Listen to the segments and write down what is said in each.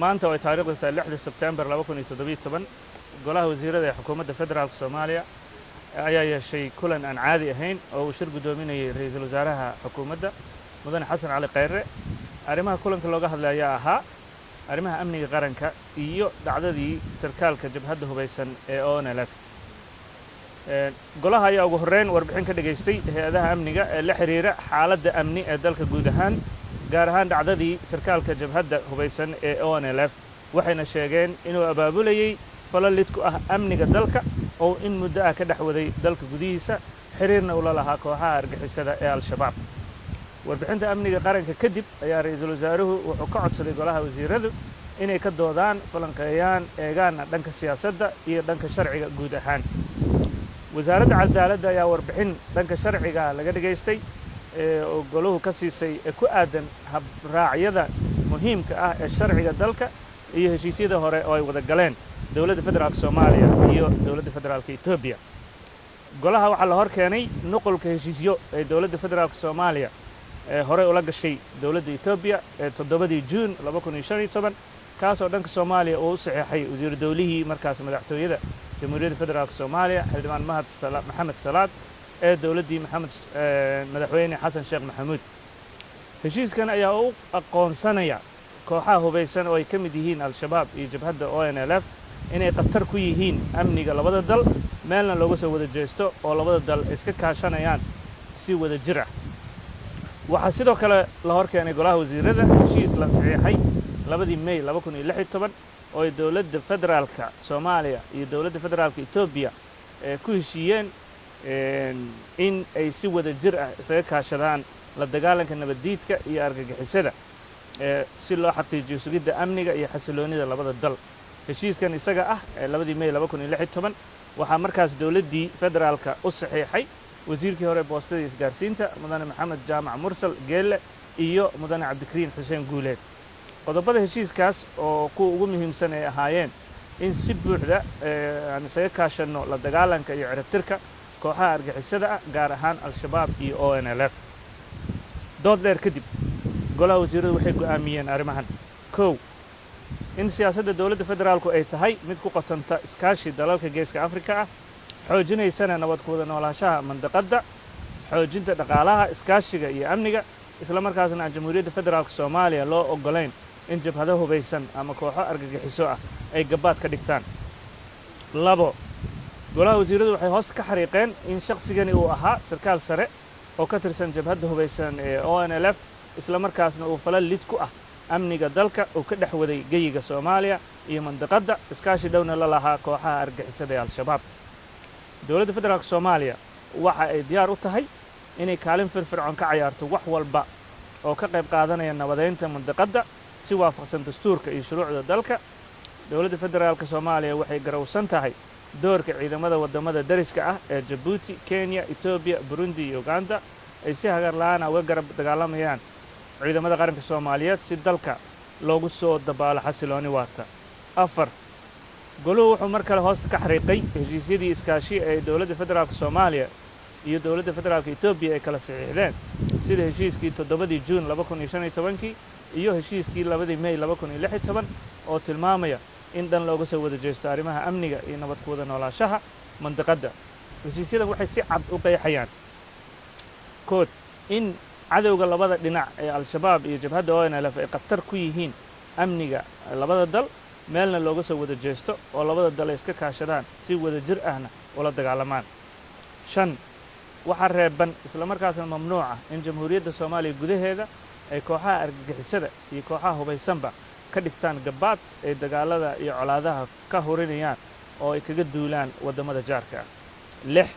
Maanta oo ay taariikhdu tahay 6da Sebtembar 2017, Golaha Wasiirada ee Xukuumadda Federaalka Soomaaliya ayaa yeeshay kulan aan caadi ahayn oo uu shir guddoominayay Ra'iisul Wasaaraha xukuumadda, Mudane Xasan Cali Khayre. Arrimaha kulanka looga hadlay ayaa ahaa arrimaha amniga qaranka iyo dhacdadii sarkaalka jabhadda hubaysan ee ONLF. Golaha ayaa ugu horreyn warbixin ka dhegaystay hay'adaha amniga ee la xiriira xaaladda amni ee dalka guud ahaan, gaar ahaan dhacdadii sarkaalka jabhadda hubaysan ee ONLF. Waxayna sheegeen inuu abaabulayey falo lid ku ah amniga dalka oo in muddo ah ka dhex waday dalka gudihiisa, xiriirna ula lahaa kooxaha argixisada ee Al-Shabaab. Warbixinta amniga qaranka kadib ayaa Ra'iisul Wasaaruhu wuxuu ka codsaday Golaha Wasiiradu inay ka doodaan, falanqeeyaan, eegaanna dhanka siyaasadda iyo dhanka sharciga guud ahaan. Wasaaradda Cadaaladda ayaa warbixin dhanka sharciga laga dhegaystay oo goluhu ka siisay ee ku aadan habraacyada muhiimka ah ee sharciga dalka iyo heshiisyada hore oo ay wada galeen Dowladda Federaalka Soomaaliya iyo Dowladda Federaalka Etoobiya. Golaha waxaa la hor keenay nuqulka heshiisyo ee Dowladda Federaalka Soomaaliya ee horey ula gashay Dowladda Etoobiya ee 7dii Juun 2015, kaasoo dhanka Soomaaliya uu u saxeexay wasiiru dowlihii markaas madaxtooyada Jamhuuriyadda Federaalka Soomaaliya, Xildhibaan Mahad Maxamed Salaad, ee dowladdii Maxamed Madaxweyne Xasan Sheekh Maxamuud. Heshiiskan ayaa u aqoonsanaya kooxaha hubaysan oo ay ka mid yihiin Al-Shabaab iyo jabhadda ONLF inay khatar ku yihiin amniga labada dal, meelna looga soo wada jeesto oo labada dal iska kaashanayaan si wada jir ah. Waxaa sidoo kale la hor keenay Golaha Wasiirada heshiis la saxiixay 2dii May 2016 oo ay Dowladda Federaalka Soomaaliya iyo Dowladda Federaalka Etoobiya ee ku heshiiyeen in ay si wada jir ah isaga kaashadaan la dagaalanka nabaddiidka iyo argagixisada, si loo xaqiijiyo sugidda amniga iyo xasiloonnida labada dal. Heshiiskan isaga ah ee 2dii May 2016 waxaa markaas dowladdii federaalka u saxiixay wasiirkii hore boostada iyo isgaarsiinta, Mudane Maxamed Jaamac Mursal Geelle, iyo Mudane Cabdikariin Xuseen Guuleed. Qodobada heshiiskaas oo kuwa ugu muhiimsan ay ahaayeen in si buuxda aan isaga kaashanno la dagaalanka iyo ciribtirka kooxaha argixisada ah, gaar ahaan Al-Shabaab iyo ONLF. Dood dheer kadib, Golaha Wasiiradu waxay go'aamiyeen arrimahan: Kow, in siyaasadda dowladda federaalku ay tahay mid ku qotanta iskaashi dalalka Geeska Afrika ah, xoojinaysana nabad ku wada noolaanshaha mandaqadda, xoojinta dhaqaalaha, iskaashiga iyo amniga, isla markaasna aan Jamhuuriyadda Federaalka Soomaaliya loo oggolayn in jabhado hubaysan ama kooxo argagixiso ah ay gabaad ka dhigtaan. Labo, Golaha Wasiiradu waxay hoos ka xariiqeen in shakhsigani uu ahaa sarkaal sare oo ka tirsan jabhadda hubaysan ee ONLF, isla markaasna uu falal lid ku ah amniga dalka uu ka dhex waday geyiga Soomaaliya iyo mandaqadda, iskaashi dhowna la lahaa kooxaha argixisada ee Al-Shabaab. Dowladda Federaalka Soomaaliya waxa ay diyaar u tahay inay kaalin firfircoon ka cayaarto wax walba oo ka qayb qaadanaya nabadaynta mandaqadda, si waafaqsan dastuurka iyo shuruucda dalka. Dowladda Federaalka Soomaaliya waxay garowsan tahay doorka ciidamada waddamada dariska ah ee Jabuuti, Kenya, Etoobiya, Burundi iyo Uganda ay si hagar la'aana uga garab dagaalamayaan ciidamada qaranka Soomaaliyeed si dalka loogu soo dabaalo xasilooni waarta. Afar, goluhu wuxuu mar kale hoosta ka xariiqay heshiisyadii iskaashi ee Dowladda Federaalka Soomaaliya iyo Dowladda Federaalka Etoobiya ay kala saxiixdeen, sida heshiiskii 7dii Juun 2015kii iyo heshiiskii 2dii May 2016, oo tilmaamaya in dhan looga soo wada jeesto arrimaha amniga iyo nabad ku wada noolaanshaha mandaqadda. Heshiisyadan waxay si cad u qeexayaan kood in cadowga labada dhinac ee Al-Shabaab iyo jabhadda ONLF ay khatar ku yihiin amniga labada dal, meelna looga soo wada jeesto oo labada dal ay iska kaashadaan, si wada jir ahna ula dagaalamaan. Shan, waxaa reeban islamarkaasna mamnuuca in Jamhuuriyadda Soomaaliya gudaheeda ay kooxaha argagixisada iyo kooxaha hubaysanba ka dhigtaan gabaad ay dagaalada iyo colaadaha ka hurinayaan oo ay kaga duulaan waddamada jaarka ah. Lix,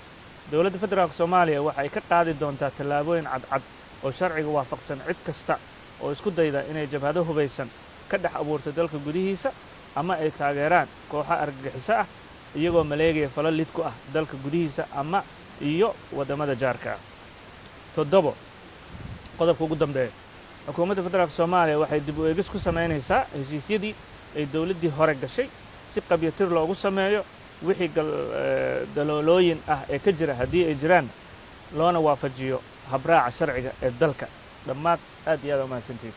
Dowladda Federaalka Soomaaliya waxa ay ka qaadi doontaa tallaabooyin cadcad oo sharciga waafaqsan cid kasta oo isku dayda inay jabhado hubaysan ka dhex abuurto dalka gudihiisa ama ay taageeraan kooxo argagixiso ah, iyagoo maleegaya falo lid ku ah dalka gudihiisa ama iyo waddamada jaarka ah. Toddobo, qodobka ugu dambeeya, Xukuumadda Federaalka Soomaaliya waxay dib u eegis ku samaynaysaa heshiisyadii ay dowladdii hore gashay, si qabyatir loogu sameeyo wixii daloolooyin ah ee ka jira, haddii ay jiraan, loona waafajiyo habraaca sharciga ee dalka. Dhammaad, aad iyo aad umahadsantihiin.